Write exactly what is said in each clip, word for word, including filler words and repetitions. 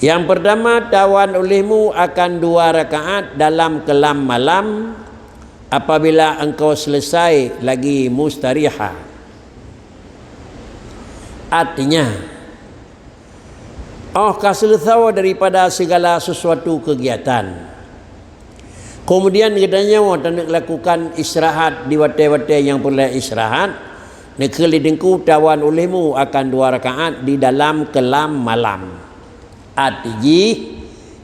Yang pertama, tawan olehmu akan dua rakaat dalam kelam malam apabila engkau selesai lagi mustarihah. Artinya, oh ka seuleusoe daripada segala sesuatu kegiatan. Kemudian geutanyoe taneuk lakukan istirahat di watée-watée nyang peureulée istirahat, neukheun lé Teungku tawan olehmu akan dua rakaat di dalam kelam malam. Arti jih,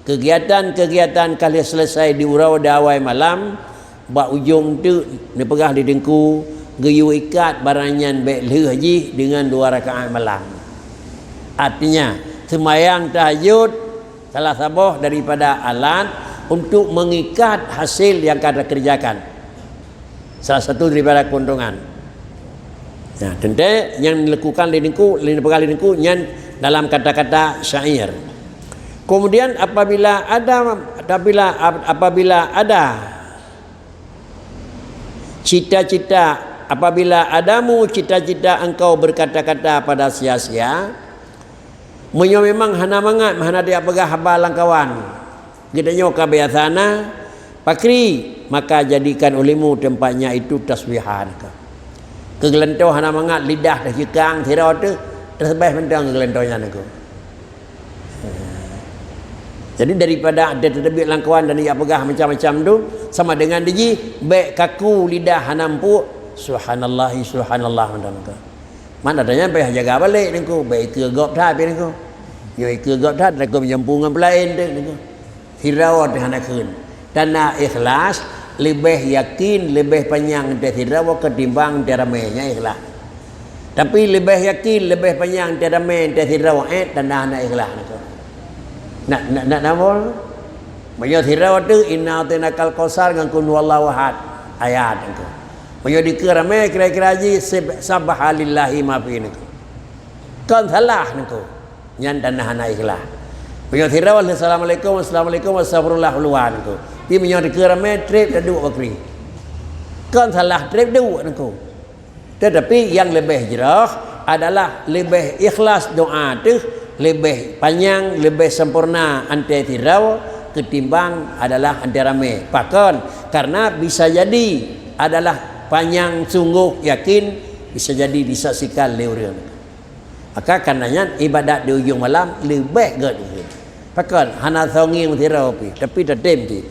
kegiatan-kegiatan ka lheueh selesai di uroe di awai malam, bak ujong teuk neupeugah lé Teungku, geuyue ikat barang nyan bék lheueh jih deungon dua rakaat malam. Artinya, seumayang tahajud salah saboh daripada alat untuk mengikat hasil yang ka takerjakan. Salah satu daripada keuntungan. Nah, teuntée nyang dilakukan lé Teungku, lé neupeugah lé Teungku nyan dalam kata-kata syair. Kemudian apabila ada, apabila, apabila ada cita-cita, apabila adamu cita-cita engkau berkata-kata pada sia-sia, meunyoe memang hana mangat, hana tajak peugah haba lam kawan, geutanyoe ka biasa na, pakri, maka jadikan olehmu tempatnya itu tasbihan ka. Keu geulantoe hana mangat, lidah teucikang, sidroe teuh, teuseubaih mantong keu geulantoe nyan Teungku. Jadi daripada ada teubiet lam kawan dan jak peugah macam-macam tu, sama dengan dijih, bék kaku lidah hana muphom, subhanallah, subhanallah mantong Teungku. Mana tanya payah jaga balek Teungku, bék ikeu gob that pih Teungku. Nyoe ikeu gob that, takot meujampu ngon peulaén teuk Teungku. Sidroe teuh hana kheun. Tanda ikhlas, leubeh yakin, leubeh panyang teuh sidroe ketimbang teuh ramé, nyan ikhlas. Tapi leubeh yakin, leubeh panyang teuh ramé teuh sidroe, eh, tanda hana ikhlas Teungku. Nak, nak, nak nambah? Meunyoe sidroe teuh, "Inna a'tainakal kautsar" ngon "Qul huwallahu ahad" ayat Teungku. Meunyoe dikeue ramé, kira-kira jih seb-, "Sabbaha lillahi ma fi" Teungku. Kon salah Teungku. Nyan tanda hana ikhlas. Meunyoe sidroe lheueh "Assalamualaikum, assalamualaikum, astagfirullah" uluwa Teungku. Tapi meunyoe dikeue ramé, treb taduek bak kri. Kon salah, treb duek Teungku. Tetapi nyang leubeh jroh adalah leubeh ikhlas doa teuh, leubeh panyang, leubeh sempurna antée sidroe ketimbang adalah antée ramé. Pakon? Karena bisa jadi adalah panyang sunggoh yakin, bisa jadi disaksikan lé ureuëng. Maka karena nyan ibadat di ujong malam leubeh gét. Pakon? Hana soe ngieng sidroe pih, tapi tatem cit.